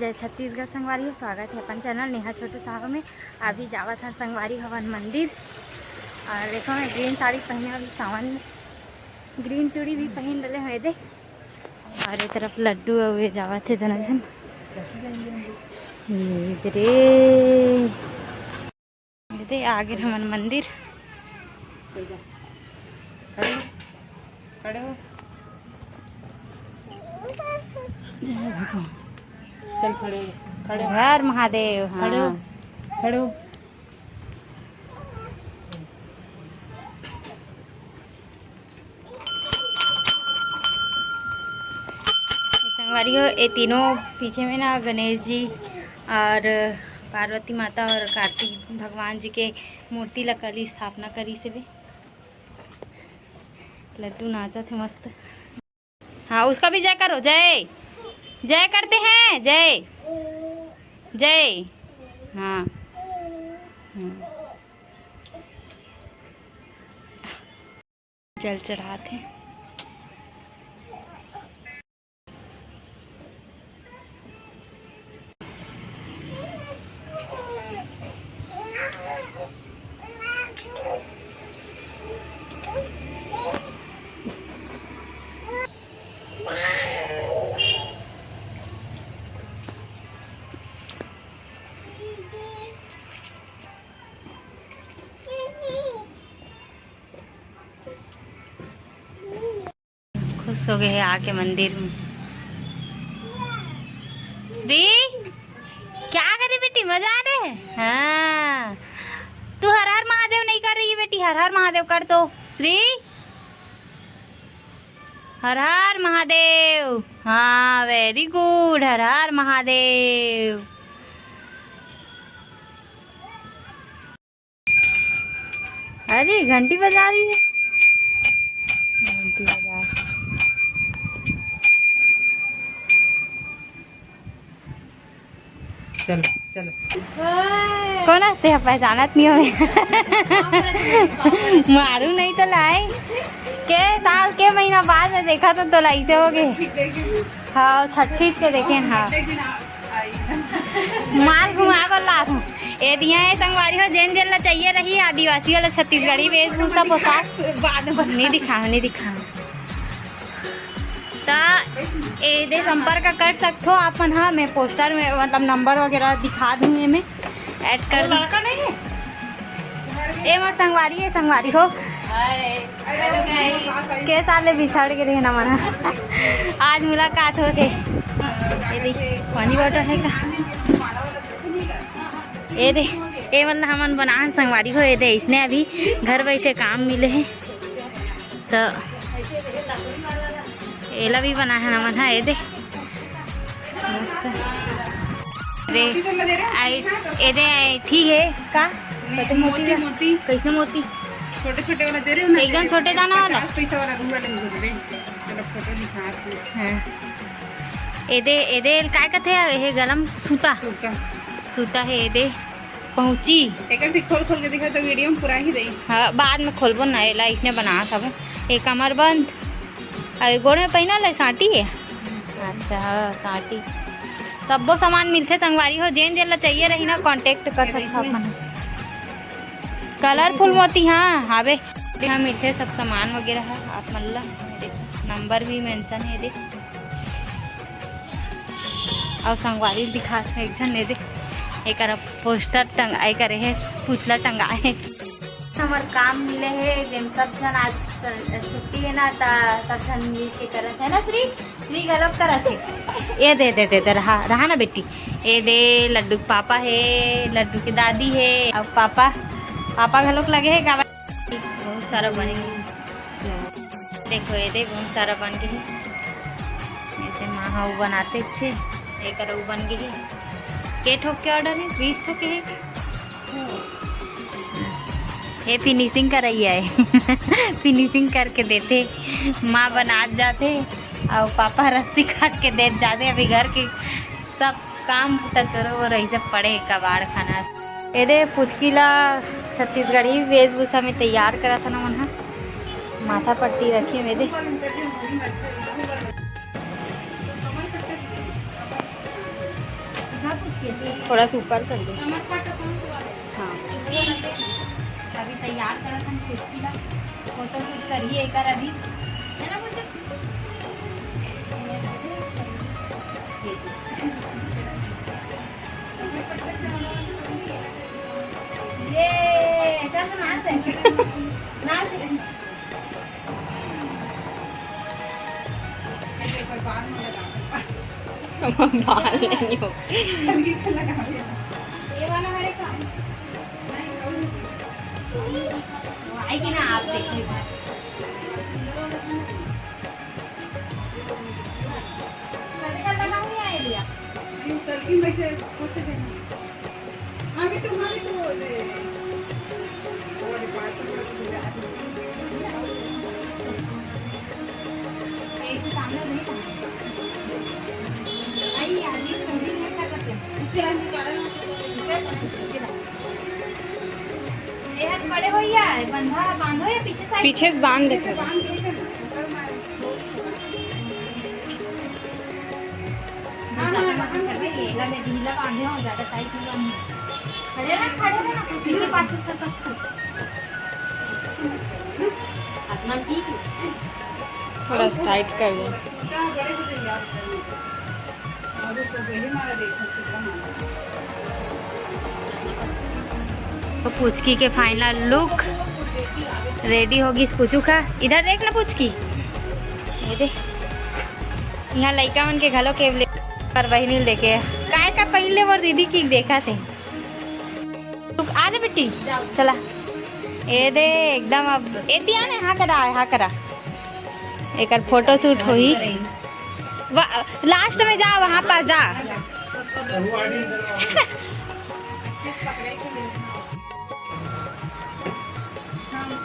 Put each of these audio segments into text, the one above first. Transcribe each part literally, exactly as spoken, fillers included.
जय छत्तीसगढ़ संगवारी हो, स्वागत हे अपन चैनल नेहा छोटू साहू में। अभी जावत हन संगवारी हो हमन मंदिर। अउ देखो, मैं ग्रीन साड़ी पहिने हंव अभी सावन में, ग्रीन चूड़ी भी पहिन डरे हंव एदे। अउ ए तरफ लड्डू अउ ए जावत हे दोनों झन। ये रे, ये दे, आ गे हमन मंदिर। खड़े हो, खड़े हो। जय भगवान। चल, खड़े हो, खड़े हो। हर महादेव। खड़े हो, हाँ। खड़े हो। संगवारी हो, ये तीनों पीछे में ना गणेश जी अउ पार्वती माता अउ कार्तिक भगवान जी के मूर्ति ला कल स्थापना करिस हेबे। लड्डू नाचत हे मस्त। हाँ, उसका भी जय करो, जय, जय करते हैं, जय, जय। हाँ, हाँ। जल चढ़ात हे। खुश हो गे हे आके मंदिर में। श्री, क्या करे बेटी, मजा आ रहे? हाँ, तू हर हर महादेव नहीं कर रही है बेटी, हर हर महादेव कर तो। श्री, हर हर महादेव। हाँ, very good, हर हर महादेव। अरे, घंटी बजा रही है। घंटी बजा। चलो, चलो। कौन हंसते हैं, पहचानत नहीं हमें। मारू नहीं तो लाई। के साल के महीना बाद में देखा तो, तो लाई से हो गए। हाँ, छठीस के देखे, हाँ। माल घुमा बर लात हूँ। ए दिया ए संगवारी हो, जेन जेन ला चाहिए रही आदिवासी वाला छत्तीसगढ़ी वेशभूषा पोशाक। बाद में नहीं दिखाओ, नहीं दिखाओ। त ए दे संपर्क कर सकथो आप मन हा। मैं पोस्टर में, मतलब, नंबर वगैरह दिखा दूँ, एमे ऐड कर दूँ। लड़का नहीं है? ए मोर संगवारी हे, संगवारी हो। के साल ले बिछड़ के रहे ना मना। आज मुलाकात होथे। ये दे, पानी बॉटल है का? ये दे, ये मतलब हमन बनान संगवारी हो, ये दे, इसने अभी घर बैठे काम मिले हे, तो एला भी बना है ना मन हा, ये दे। मस्त। दे, आई, ए दे, आई, ठीक है, का? नहीं, कते मोती मोती, है? मोती। कैसे मोती? छोटे छोटे वाला दे रहे हो ना, एकदम दे रहे हो। छोटे दाना वाला? पचास पैसा वाला, रू वाले में दे रहे। चलो, फोटो दिखा दो। हाँ। ए दे, ए दे, काय कथे, हे गलम सूता। सूता। सूता है, ए दे। पहुँची। एकर भी खोल खोल के दिखा तो वीडियो में पूरा ही रही। हाँ, बाद में खोलबो ना, एला इसने बनात हबो। एक कमरबंद, अउ गोड़ में पहिना ले सांटी है। अच्छा, हाँ, सांटी। सब्बो सामान मिलथे संगवारी हो, जेन जेन ला चाहिए रही ना, कॉन्टेक्ट कर सकथो अपन। कलरफुल मोती, हाँ, हावे। यहाँ मिलथे सब सामान वगैरह है, आप मन ला नंबर भी मेंशन है दे। अउ संगवारी दिखात हे एक झन, ये दे, एकर पोस्टर टंग-, एकर हे पुतला टंगा हे। हमर काम मिले हे, जेन सब झन आज स-, छुट्टी हे ना, त सब झन मिल के करत हे ना, श्री, श्री घलोक करत हे। ये दे, दे, दे, दे, रहा, रहा ना बेटी। ये दे, लड्डू के पापा हे, लड्डू के दादी हे, अउ पापा, पापा घलोक लगे हे, का बहुत सारा बने हे। देखो, ये दे, बहुत सारा बन गे हे। ये दे, माँ हा, वो बनाते छे, एकर वो बन गे हे। के ठोक के ऑर्डर हे? बीस ठोक के हे। ये फिनिशिंग करइया हे। फिनिशिंग करके देथे, माँ बनात जाथे, अउ पापा रस्सी काट के देत जाथे। अभी घर के सब काम बुता करो, वो रही सब पड़े कबाड़ खाना। ए दे, पुचकी ला छत्तीसगढ़ी वेशभूषा में तैयार करत हन हमन ह। माथा पट्टी रखे में दे। थोड़ा सा ऊपर कर दे। हाँ। अभी तैयार करत हन कुर्सी ला, फोटो शूट करिए एकर अभी, है ना? ये चल, नाच है। नाच है। बाल नहीं हो। ये वाला हमारे काम। आएगी ना, आप देखिए। पीछे से बांध देते हैं। हाँ, हाँ, हाँ, हाँ। ढीला बांधे हो, ज्यादा टाइट नहीं बांधे। खड़े रह, खड़े रह, कुछ नहीं, पाछे से सब कुछ। अपना ठीक है। थोड़ा सा टाइट कर लो। तो पुचकी के फाइनल लुक रेडी होगी। पुचू का इधर देख ना पुचकी, ये दे। यहाँ लइका मन के घलो के ले पर बहिनी लेके काय का पहले वो दीदी की देखा थे। तू आ जा बेटी, चला। ए दे एकदम अब ए दिया ने हाँ करा, हाँ करा। एकर फोटो शूट होई। लास्ट में जा, वहाँ पास जा।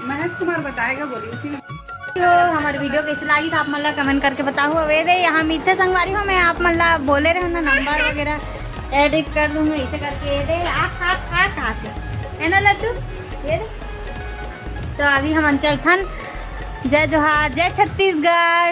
महेश कुमार बताएगा, बोलिए उसी में। तो हमारे वीडियो कैसे लागी था आप मन ला कमेंट करके बताओ। अब ये दे यहाँ मीठे संगवारी हो, मैं आप मन ला बोले रहे ना नंबर वगैरह एडिट कर दूँ मैं इसे करके। ये दे आ खा खा खा के, है ना लड्डू? ये दे। तो अभी हम चलथन। जय जोहार, जय छत्तीसगढ़।